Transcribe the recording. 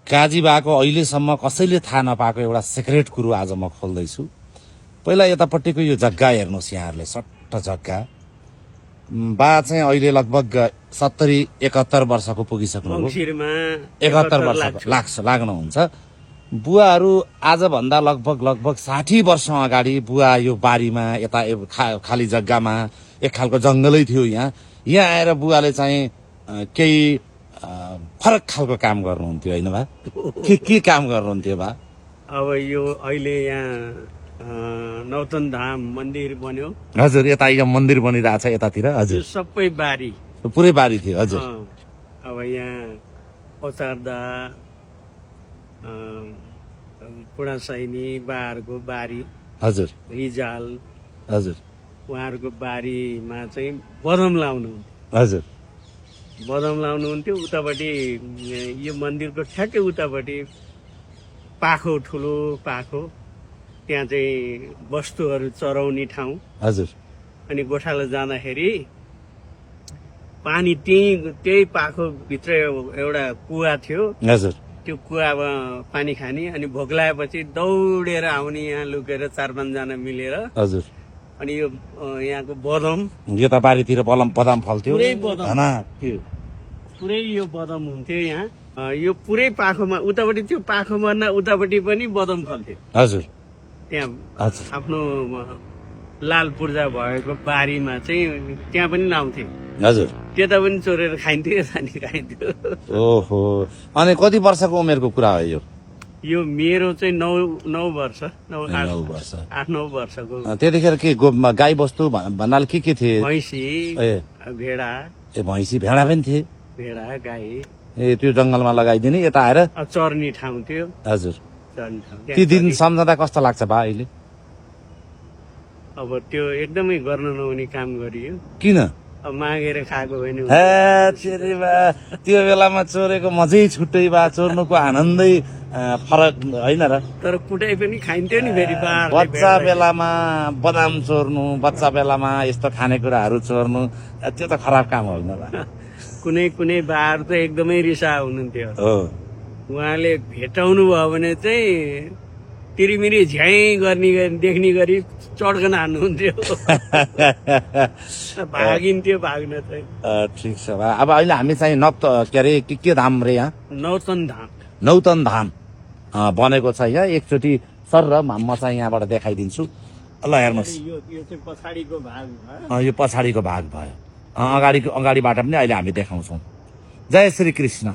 काजी बाको अहिलेसम्म कसैले थाहा नपाएको एउटा सिक्रेट कुरो आज म खोल्दैछु। पहिला यतापट्टिको यो जग्गा हेर्नुहोस् यहाँहरूले, सट्ट जग्गा। बा चाहिँ अहिले लगभग 70-71 वर्षको पुगिसक्नुभयो। 71 वर्ष लाग्नुहुन्छ। बुवाहरू आजभन्दा लगभग 60 वर्ष अगाडि बुवा यो बारीमा यता खाली जग्गामा एक खालको जङ्गलै थियो। यहाँ आएर बुवाले चाहिँ केही फरक खालको काम गर्नुहुन्थ्यो होइन बा? के काम गर्नुहुन्थ्यो बा? अब यो अहिले यहाँ नौतन धाम मन्दिर बन्यो। हजुर, यता यहाँ मन्दिर बनिरहेछ यतातिर। हजुर, सबै बारी, पुरै बारी थियो। हजुर, अब यहाँ औचारदा पुडा सैनी बारको बारी। हजुर, रिजाल। हजुर, उहाँहरूको बारीमा चाहिँ बदम लाउनु। हजुर, बदम लाउनुहुन्थ्यो। उतापट्टि यो मन्दिरको ठ्याक्कै उतापट्टि पाखो, ठुलो पाखो, त्यहाँ चाहिँ वस्तुहरू चराउने ठाउँ। हजुर, अनि गोठालो जाँदाखेरि पानी त्यही पाखो भित्र एउटा कुवा थियो। हजुर, त्यो कुवामा पानी खाने, अनि भोक लागेपछि दौडेर आउने यहाँ लुकेर 4-5 जना मिलेर। हजुर, अनि यो यहाँको बदम, यता बारीतिर बदाम फल्थ्यो। पुरै यो बदम हुन्थ्यो यहाँ। यो पुरै पाखोमा उतापट्टि त्यो पाखोमा उतापट्टि पनि बदम फल्थ्यो। हजुर, त्यहाँ आफ्नो लाल पूर्जा भएको बारीमा चाहिँ त्यहाँ पनि लाउँथे। हजुर, त्यता पनि चोरेर खाइन्थ्यो, यता नि खाइन्थ्यो। ओहो, अनि कति वर्षको उमेरको कुरा हो यो? यो मेरो चाहिँ 9 वर्ष, 8-9 वर्षको। त्यतिखेर के गाई बस्तु भन्नाले के थिए? भैँसी, भेडा। भैँसी भेडा पनि थिए? भेडा, गाई। त्यो जंगलमा लगाइदिने, यता आएर चर्ने ठाउँ थियो। हजुर, ती दिन सम्झँदा कस्तो लाग्छ बा अहिले? अब त्यो एकदमै गर्न नहुने काम गरियो। किन? अब मागेर खाएको होइन। त्यो बेलामा चोरेको मजै छुट्टै बा, चोर्नुको आनन्दै फरक होइन र? तर कुटाइ पनि खाइन्थ्यो नि फेरि। बच्चा बेलामा बदाम चोर्नु, बच्चा बेलामा यस्तो खानेकुराहरू चोर्नु, त्यो त खराब काम होइन बा? कुनै बार त एकदमै रिसा हुनुहुन्थ्यो। उहाँले भेटाउनु भयो भने चाहिँ तिरिमिरी झ्याइ गर्ने देख्ने गरी चड्कन हान्नुहुन्थ्यो। भागिन्थ्यो भाग्न चाहिँ। ठिक छ बा। अब अहिले हामी चाहिँ के अरे के धाम रे यहाँ? नौतन धाम बनेको छ यहाँ। एकचोटि सर र म चाहिँ यहाँबाट देखाइदिन्छु। ल हेर्नुहोस्, यो चाहिँ पछाडिको भाग भयो। यो पछाडिको भाग भयो। अगाडिबाट पनि अहिले हामी देखाउँछौँ। जय श्री कृष्ण।